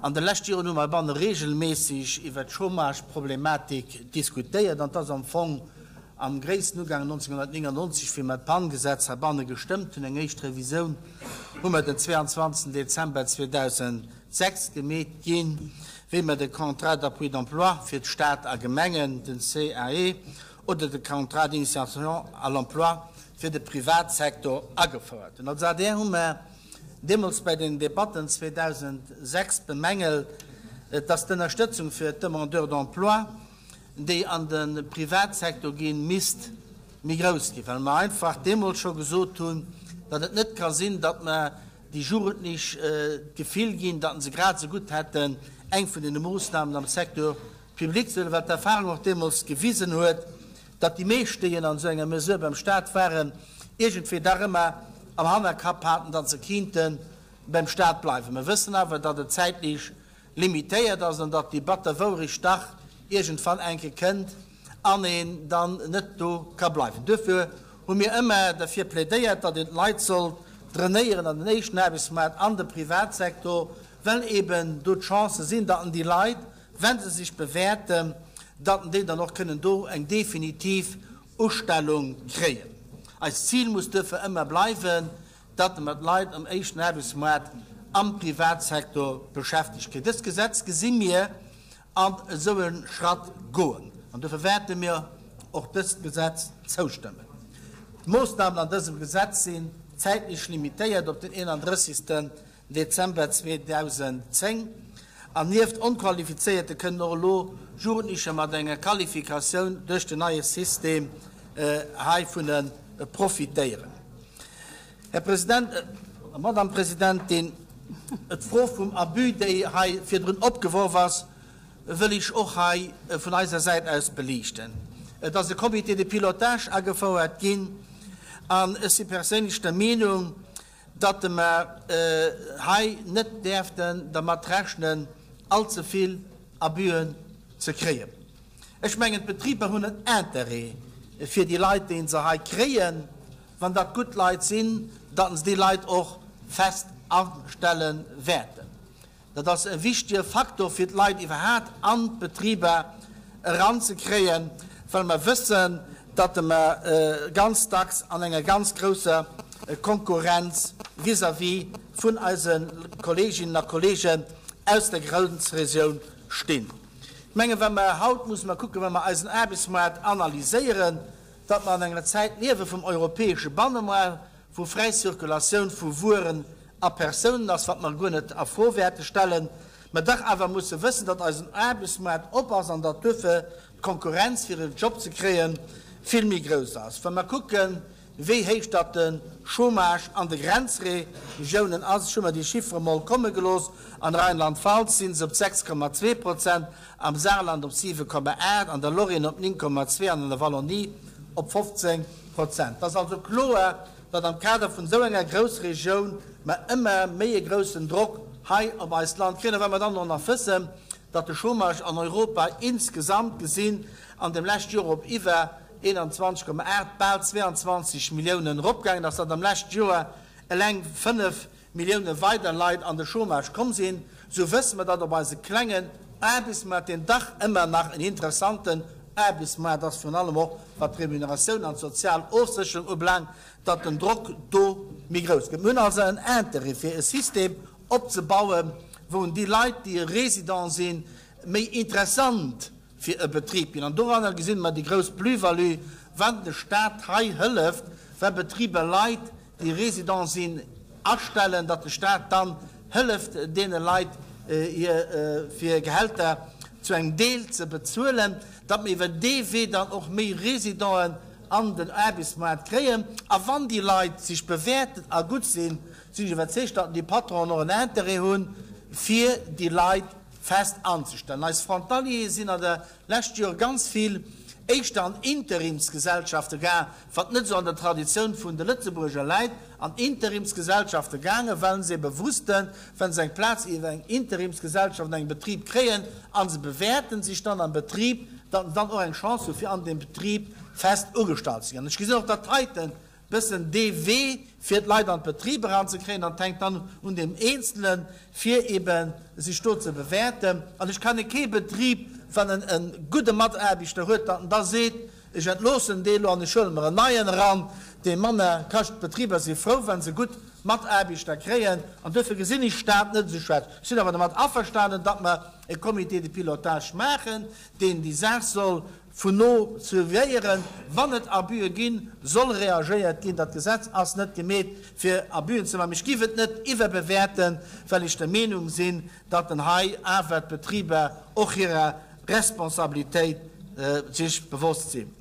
An de leschte Joren hu mer heibanne regelméisseg iwwert d'Chômage-Problematik diskutéiert an et ass am Fong am gréissten ugaangen 1999, wéi mer d'PAN-Gesetz heibanne gestëmmt hunn. Eng éischt Revisoun hu mer den 22. Dezember 2006 gemeet ginn, wéi mer de Contrat d'appui d'emploi fir d'Stad a Gemengen, den CAE, oder de Contrat d'initiation à l'emploi fir de Privatsektor agefouert hunn. Als adr hu mer deemools bei den Debatten 2006 bemängelt, dass d'Ënnerstëtzung fir d'Demandeurs d'emploi, déi an de Privatsektor ginn, misst méi grouss ginn, well mer einfach deemools scho gesot hunn, datt et net ka sinn, datt mer déi Jugendlech d'Gefill ginn, datt se grad esou gutt hätten eng vun deene Moossnamen am Secteur public ze huelen, well d'Erfahrung och deemools gewisen huet, datt déi meescht, déi an esou enger Mesure beim Stat waren, iergendwéi dach ëmmer am Hannerkapp haten, datt se kinnte beim Stat bleiwen. Mer wëssen awer, datt et zäitlech limitéiert ass an datt déi batter Wourecht dach iergendwann eng Kéier kënnt an een dann net do ka bleiwen. Duerfir hu mir ëmmer derfir plädéiert, datt een d'Leit sollt drainéieren an den éischten Aarbechtsmaart, an de Privatsektor, well eeben do d'Chancë sinn, datt déi Leit, wa se sech bewäerten, datt déi dann och kënnen do eng definitiv Ustellung kréien. Eist Zil muss duerfir ëmmer bleiwen, datt mer d'Leit am éischten Aarbechtsmoart am Privatsektor beschäftegt kréien. Dëst Gesetz gesi mir an esou e Schratt goen an duerfir wäerte mir och dëst Gesetz zoustëmmen. D'Moossnamen an dësem Gesetz sinn zäitlech limitéiert op den 31. Dezember 2010, an nieft Onqualifizéierte kënnen och elo Jugendlecher mat enger Qualifikatioun duerch den neie System heivunner profitéieren. Här President, Madame Presidentin, d'Fro vum Abus, déi hei virdrun opgeworf ass, wëll ech och hei vun eiser Säit aus beliichten. Et ass e Comité de pilotage agefouert ginn, an ech si perséinlech der Meenung, datt mer hei net däerften dermat rechnen, allze vill Abüen ze kréien. Ech mengen, d'Betriber hunn en Intérêt fir déi Leit, déi se hei kréien, wann dat gutt Leit sinn, datt se déi Leit och fest astelle wäerten. Dat ass e wichtige Faktor, fir d'Leit iwwerhaat an d'Betriber eranzekréien, well mer wëssen, datt mer ganz dacks an enger ganz grousser Konkurrenz vis-à-vis vun eise Kolleeginnen a Kolleegen aus der Grenzregioun stinn. Ech mengen, wa mer haut, musse mer kucken, wa mer eisen Aarbechtsmaart analyséieren, datt mer an enger Zäit liewe vum europäesche Bannemoart, wou fräi Circulatioun vu Wueren a Persounen ass, wat mer guer net a Fro wäerte stellen, mä dach awer musse wëssen, datt eisen Aarbechtsmaart op ass an datt duerfir d'Konkurrenz, fir en Job ze kréien, vill méi grouss ass. Wa mer kucken, wéi héich datt de Chômage an de Grenzregiounen ass, ech hu mer déi Chiffere mol komme gelooss, an Rheinland-Pfalz si se op 6,2 Prozent, am Saarland op 7,8, an der Lorraine op 9,2 an an der Wallonie op 15 Prozent. Et ass also kloer, datt am Kader vun esou enger Groussregioun mer ëmmer méi e groussen Drock hei op eist Land kréien. A wa mer dann och nach wëssen, datt de Chômage an Europa insgesamt gesinn an dem leschte Joer op iwwer 21,8, bal 22 Milliounen eropgaangen ass, datt am leschte Joer eleng 5 Millioune weider Leit an de Chômage komm sinn, esou wësse mer, datt op eise klengen Aarbechtsmaart, deen dach ëmmer nach en interessanten Aarbechtsmaart ass, virun allem och wat d'Remuneratioun an d'sozial Ofsécherung ubelaangt, datt den Drock do méi grouss gëtt. Mir hunn also en Intérêt, fir e System opzebauen, wou en déi Leit, déi Résident sinn, méi interessant fir e Betrib ginn. An doranner gesinn mer déi grouss Plus-value, wann de Stat hei hëlleft, wa Betriber Leit, déi Résident sinn, astellen, datt de Stat dann hëlleft deene Leit hir fir Gehälter zu engem Deel ze bezuelen, datt mer iwwer dee Wee dann och méi Résidenten an den Aarbechtsmaart kréien. A wann déi Leit sech bewäerten a gutt sinn, sinn ech iwwerzeegt, datt déi Patronen och en Intérêt hunn, fir déi Leit fest anzestellen. Eis Frontaliere sinn an de leschte Jore ganz vill éischter an Interimsgesellschafte gaang, wat net esou an der Traditioun vun de Lëtzebuerger läit, an Interimsgesellschafte gaangen, well se ebe wussten, wa se eng Plaz iwwer eng Interimsgesellschaft an engem Betrib kréien a se bewäerten sech dann am Betrib, datt se dann och eng Chance hu fir an deem Betrib fest ugestallt ze ginn. An ech gesinn och, datt heiten. Bëssen dee Wee, fir d'Leit an d'Betriber eranzekréien, an et hänkt dann un deem Eenzelen, fir eebe sech do ze bewäerten. An ech kenne kee Betrib, wann en e gudde Mataarbechter huet, datt en da seet, Ech entloossen dee lo an ech huele mer en neien eran, dee manner kascht. D'Betriber si frou, wa se gutt Mataarbechter kréien, an duerfir gesinn ech dat net esou schlecht. Ech sinn awer domat averstanen, datt mer e Comité de pilotage maachen, deen déi Saach soll vun no surveilléieren. Wann et Abüe ginn, soll reagéiert ginn. Dat Gesetz ass net gemeet, fir Abüen ze maachen. Ech giff et net iwwerbewäerten, well ech der Meenung sinn, datt en hei awer d'Betriber och hirer Responsabilitéit sech bewosst sinn.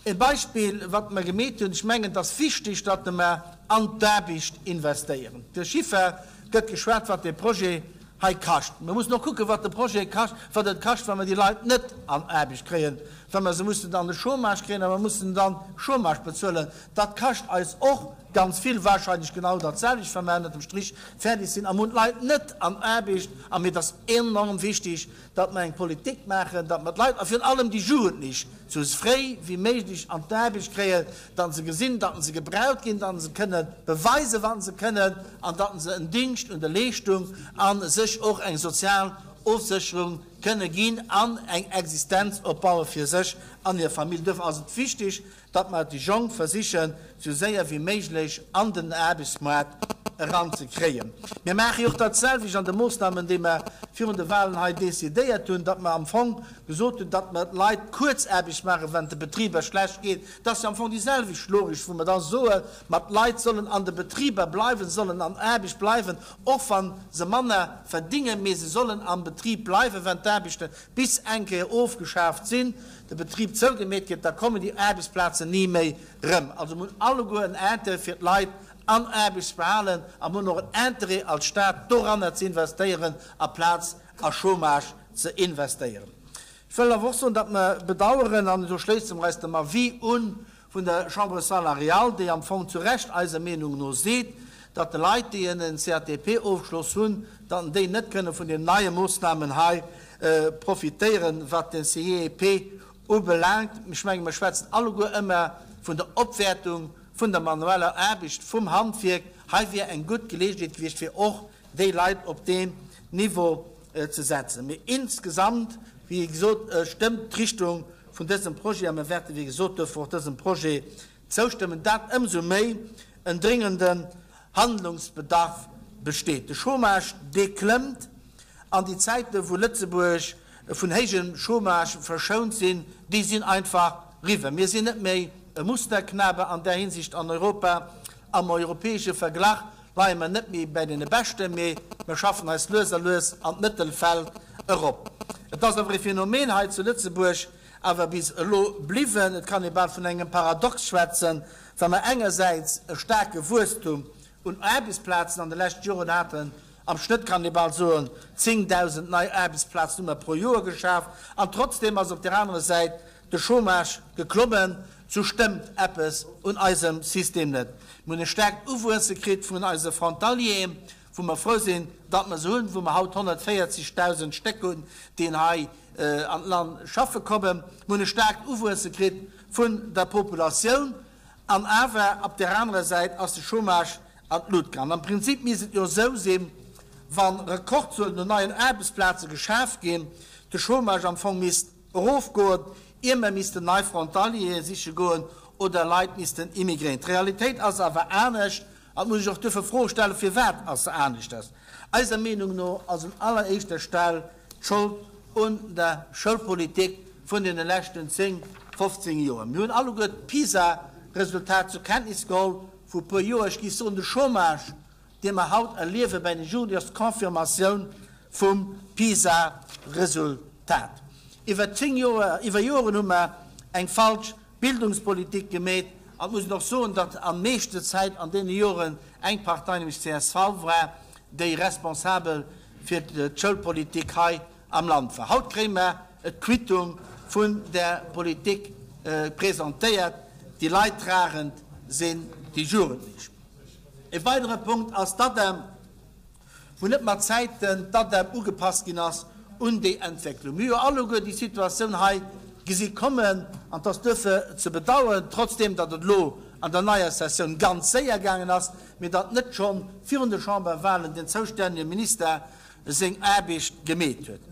E Beispill, wat mer gemeet hunn, ech mengen, et ass wichteg, datt mer an d'Aarbecht investéieren. De Chiffer gëtt geschwat, wat dee Projet hei kascht. Mer mussen och kucken, wat de Projet kascht, wat et kascht, wa mer déi Leit net an Aarbecht kréien, wa mer se mussen an de Chômage kréien a mer mussen dann Chômage bezuelen. Dat kascht eis och ganz vill, wahrscheinlech genau dat selwecht, wa mer ënnert dem Strich fäerdeg sinn a mer hunn d'Leit net an Aarbecht. A mir, et ass enorm wichtig, datt mer eng Politik maachen, datt mer d'Leit, a virun allem déi Jugendlech, sou fréi wéi méiglech an d'Aarbecht kréien, datt se gesinn, datt se gebraucht ginn, datt se kënne beweisen, wat se kënnen, an datt se en Dingscht un der Leeschtung a sech och eng sozial Ofsécherung kënne ginn an eng Existenz opbaue fir sech an hir Famill. Duerfir ass et wichteg, datt mer déi Jonk versichen, sou séier wéi méiglech an den Aarbechtsmoart eranzekréien. Mir maache jo och dat selwecht an de Moossnamen, déi mer virun de Wahlen hei decidéiert hunn, datt mer am Fong gesot hunn, datt mer d'Leit Kuerzaarbecht maachen, wann et de Betriber schlecht geet. Dat ass jo am Fong déi selwecht Logik, wou mer da soen, ma d'Leit sollen an de Betriber bleiwen, sollen an Aarbecht bleiwen, och wa se manner verdingen, mee se sollen am Betrib bleiwen, wann d'Aarbechte bis eng Kéier ofgeschaaft sinn. de Betrib zougemeet gëtt, da kommen déi Aarbechtsplazen ni méi rëm. Also mir hunn alleguer en Intérêt fir d'Leit an Aarbecht ze behalen a mir hunn och en Intérêt als Stat doranner ze investéieren aplaz a Chômage ze investéieren. Ech wëll awer och soen, datt mer bedauern, an do schléisse mer eis dem Avis un vun der Chambre salariale, déi am Fong zu Recht eiser Meenung no seet, datt de Leit, déi en CATP-Ofschloss hunn, datt déi net kënne vun den neie Moossnamen hei profitéieren, wat den CIEP ubelaangt. Ech menge mer schwätzen alleguer ëmmer vun der Opwäertung vun der manueller Aarbecht, vum Handwierk. Hei wier eng gutt Geleegenheet gewiescht, fir och déi Leit op deen Niveau ze setzen. Mee insgesamt, wéi gesot, stëmmt d'Richtung vun dësem Projet a mir wäerten, wéi gesot, duerfir och dësem Projet zoustëmmen, dat ëmsou méi en dréngenden Handlungsbedarf besteet. De Chômage, dee klëmmt an déi Zäiten, wou Lëtzebuerg vun héijem Chômage verschount sinn, déi sinn einfach riwwer. Mir sinn net méi e Musterknabe an där Hinsicht an Europa. Am europäesche Verglach leie mer net méi bäi deene Beschten, mee mer schaffen eis lues a lues an d'Mëttelfeld erop. Et ass awer e Phänomen hei zu Lëtzebuerg awer bis elo bliwwen, et kann ee bal vun engem Paradox schwätzen, wa mer engersäits e staarke Wuesstum un Aarbechtsplazen an de leschte Joren haten, am Schnëtt kann ee bal soen 10.000 nei Aarbechtsplazen hu mer pro Joer geschaf, an trotzdeem ass op där anerer Säit de Chômage geklommen. Sou stëmmt eppes un eisem System net. Mir hunn e staarkt Uwuesse kritt vun eise Frontalieren, wou mer frou sinn, datt mer se hunn, wou mer haut 140.000 Stéck hunn, déi hei an d'Land schaffe kommen. Mir hunn e staarkt Uwuesse kritt vun der Populatioun. An awer, op där anerer Säit ass de Chômage an d'Lut gaangen. Am Prinzip misst et jo esou sinn, wa Rekordzuelen un neien Aarbechtsplaze geschaf ginn, de Chômage am Fong misst erofgoen, ier mer missten nei Frontaliere siche goen oder Leit missten immigréieren. D'Realitéit ass awer anescht an et muss ech och duerfir Froe stellen, Firwat ass se aneschters? Eiser Meenung no ass un alleréischter Stell d'Schold un der Schoulpolitik vun deene leschten 10, 15 Joer. Mir hunn alleguer d'PISA-Resultat zur Kenntnis geholl vu e puer Joer. Ech géif soen, de Chômage, dee mer haut erliewe bäi den Jugendlichen, ass d'Confirmatioun vum PISA-Resultat. Iwwer 10 Joer, iwwer Joren hu mer eng falsch Bildungspolitik gemeet. An et muss een och soen, datt am meeschte Zäit an deene Joren eng Partei, nämlech csv war, déi responsabel fir d'Schoulpolitik hei am Land war. Haut kréie mer d'Quittung vun där Politik presentéiert. Déi Leidtragend sinn déi Jugendlech. E weidere Punkt ass d'ADEM, wou net mat Zäiten d'ADEM ugepasst ginn ass un déi Entwécklung. Mir hu jo alleguer déi Situatioun hei gesi kommen an et ass duerfir ze bedauern, trotzdeem datt et elo. an der neier Sessioun ganz séier gaangen ass, mee datt net schonn virun de Chamberwahlen den zoustännege Minister seng Aarbecht gemeet huet.